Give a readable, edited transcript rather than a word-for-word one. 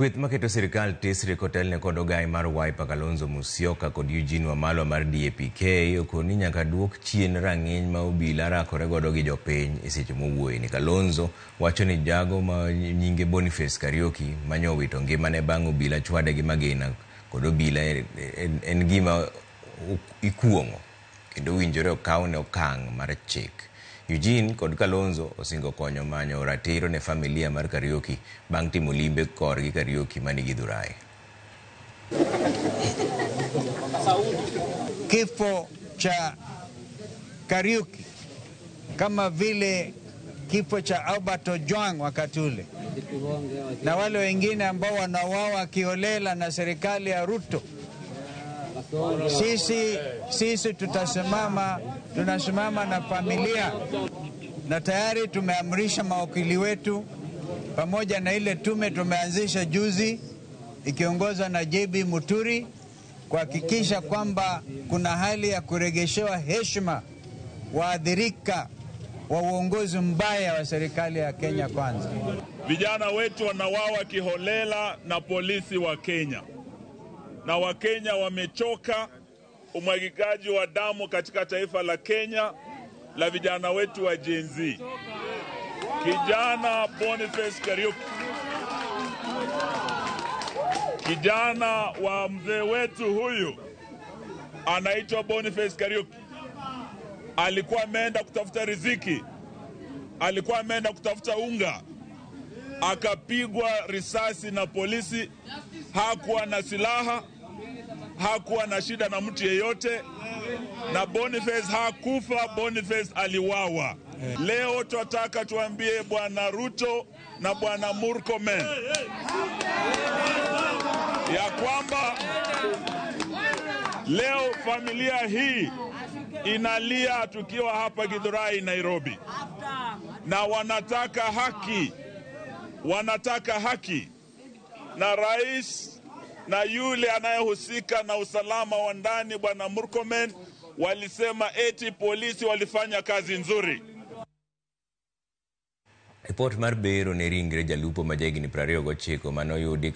Kweth maketo sirikal tesre kotelne kod ogai mar Wiper Kalonzo Musyoka kod Eugene Wamalwa mar DAP-K okoni nyaka duok chien rang'iny ma obila rakore godo gi jopiny e seche mowuoye ni. Kalonzo wacho ni jago ma nyinge Boniface Kariuki manyo owito ngimane bang' obila chwade gi magina kod obila en gima ikuong'o kendo owinjore okawne okang' mar chik. Eugene kod Kalonzo osingo konyo manyo ratiro ne familia mar Kariuki bang' timo limbe korgi Kariuki mani Githurai. Kifo cha Kariuki kama vile kifo cha Albert Ojwang wakati ule na wale wengine ambao wanauawa kiholela na serikali ya Ruto, sisi tutasimama, tunasimama na familia, na tayari tumeamrisha mawakili wetu pamoja na ile tume tumeanzisha juzi ikiongozwa na JB Muturi kuhakikisha kwamba kuna hali ya kuregeshewa heshima waathirika wa uongozi mbaya wa serikali ya Kenya Kwanza. Vijana wetu wanauawa kiholela na polisi wa Kenya. Na Wakenya wamechoka umwagikaji wa damu katika taifa la Kenya la vijana wetu wa Gen Z. Kijana Boniface Kariuki, kijana wa mzee wetu huyu anaitwa Boniface Kariuki, alikuwa ameenda kutafuta riziki, alikuwa ameenda kutafuta unga, akapigwa risasi na polisi. Hakuwa na silaha, hakuwa na shida na mtu yeyote, na Boniface hakufa. Boniface aliwawa. Leo tunataka tuambie Bwana Ruto na Bwana Murkomen ya kwamba leo familia hii inalia tukiwa hapa Githurai, Nairobi, na wanataka haki, wanataka haki. Na rais na yule anayehusika na usalama wa ndani Bwana Murkomen walisema eti polisi walifanya kazi nzuri. Ripot mar bero ne ringre jalupo ma jahigni 29 manoyudi.